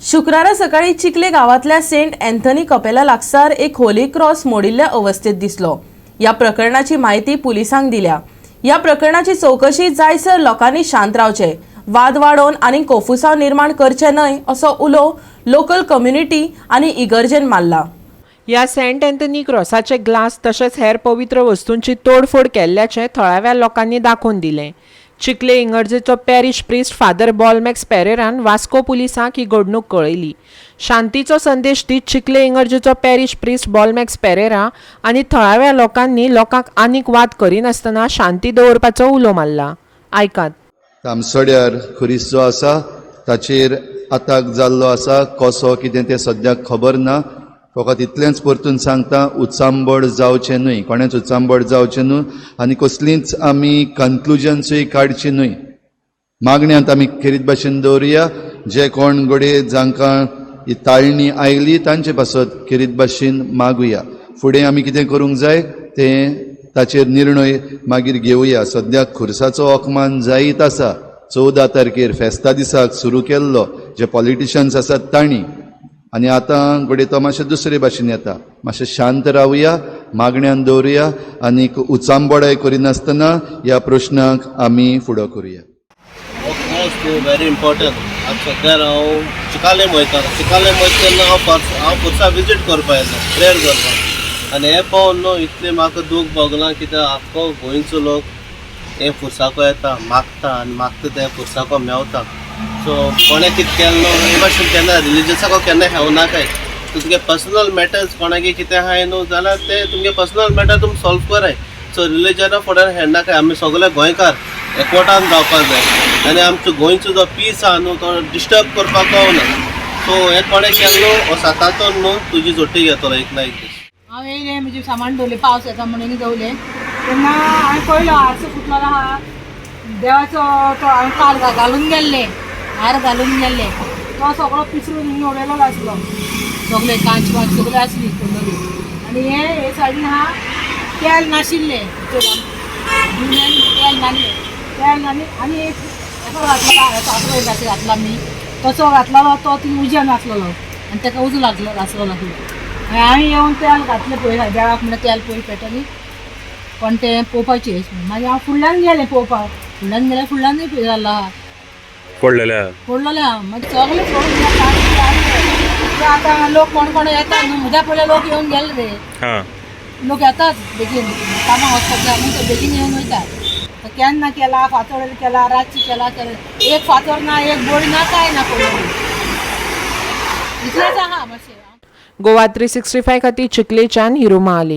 शुक्रारा सकाळी चिखले गांवांतल्या सेंट अँथनी कपेला लागसार एक होली क्रॉस मोडिल्ल्या अवस्थेत दिसलो. ह्या प्रकरणाची म्हायती पुलिसांक दिल्या. ह्या प्रकरणाची चवकशी जायसर लोकांनी शांत रावचे, वाद वाडोवन आनी कोफुसांव निर्माण करचे न्हय असो उलो लोकल कम्युनिटी आनी इगर्जेन मारला. ह्या सेंट अँथनी क्रॉसाचे ग्लास तशेंच हेर पवित्र वस्तूंची तोडफोड केल्ल्याचें थळाव्या लोकांनी दाखोवन दिलें. चिखले इगर्जेचो पॅरिश प्रिस्ट फादर बॉलमॅक्स पेरेरान वास्को पुलिसांक ही घडणूक कळयली. शांतीचो संदेश दीत चिखले इगर्जेचो पॅरिश प्रिस्ट बॉलमॅक्स पेरेरा आनी थळाव्या लोकांनी लोकांक आनीक वाद करिनासतना शांती दवरपाचो उलो मारला. आयकात. तामसड्यार खुरीस जो आसा ताचेर आताक जाल्लो आसा. कसो कितें तें सद्याक खबर ना. फकत इतलेंच परतून सांगता, उचांबळ जावचें न्हय, कोणेंच उचांबळ जावचें न्हू आनी कसलींच आमी कन्क्लुजन्सूय काडचीं न्हय. मागण्यांत आमी खेरीत भाशेन दवरुया. जे कोण घडये जांकां ही ताळणी आयली तांचे पासत खेरीत भाशेन मागुया. फुडें आमी कितें करूंक जाय तें ताचेर निर्णय मागीर घेवया. सद्याक खुर्साचो अकमान जायत आसा. 14 तारखेर फेस्ता दिसाक सुरू केल्लो जे पॉलिटिशन्स आसात तांणी आनी आतां घडये तो मातशें दुसरे भाशेन येता. मातशें शांत रावया, मागण्यान दवरुया आनीक उचांबळाय करिनासतना ह्या प्रश्नाक आमी फुडो करुया. हो कोर्स तूं व्हेरी इम्पॉर्टंट. आतां सद्याक हांव चिकालेम वयता. चिकालेम वयता तेन्ना हांव खुर्सा विजीट करपा येता, प्रेयर करपाक. आनी हें पळोवन न्हू इतलें म्हाका दूख भोगलां, कित्याक आख्खो गोंयचो लोक हे खुर्साको येता, मागता आनी मागता ते खुर्साको मेवता. सो कोणें कितें केलें न्हू हे भाशेन केन्ना रिलिजसाको केन्ना हेवनाकाय. तुमगे पर्सनल मॅटर्स कोणागे कितें आहाय न्हू जाल्यार ते तुमगे पर्सनल मॅटर तुमी सॉल्व कराय. सो रिलिजना फुडें हेडनाकाय. आमी सगळे गोंयकार एकवटान रावपाक जाय आनी आमचो गोंयचो जो पीस आहा न्हू तो डिस्टर्ब करपाक गावना. सो हें कोणें केलें न्हू, हो साताचो न्हू तुजी जोटी घेतलो एक ना एक दीस. हांव येयलें, म्हजें सामान दवरलें, पावस येता म्हणून दवरलें. तेन्ना हांवें पळयलो आरसो फुटलेलो आहा देवाचो. तो हांवें काल घालून गेल्लें, हार घालून गेल्ले, तो सगळो पिसरून उडयलेलो आसलो. सगळे कांच वांच सगळे आसली पडलेली. आनी हे हे सायडीन आहा, तेल नाशिल्लें, जुन्यान तेल नासलें, तेल नासलें. आनी एक असो घातलेलो, असो घातला आमी, तसो घातलेलो तो ती उज्यान आसलेलो आनी ताका उजो लागलो आसलो लागलो. आनी हांवें येवन तेल घातलें पळय देवाक, म्हणल्यार तेल पळय पेटली पण तें पळोवपाचें. मागीर हांव फुडल्यान गेलें पळोवपाक. फुडल्यान गेल्यार फुडल्यानूय पळय जालो आहा. पडलेले. पडलेलें आहा. मागीर सगळें सोडून आतां लोक कोण कोण येता न्हू, म्हज्या पयले लोक येवन गेले रे. लोक येताच बेगीन, कामाक वचपाक जाय न्हू, ते बेगीन येवन वयता. तर केन्ना केला, फातोर केला, रातची केला, केला. एक फातोर ना, एक बोडी ना, कांय ना पडलें. इतलेंच आहा मातशें. गोवा 365 खातीर चिखलेच्यान हिरू महाली.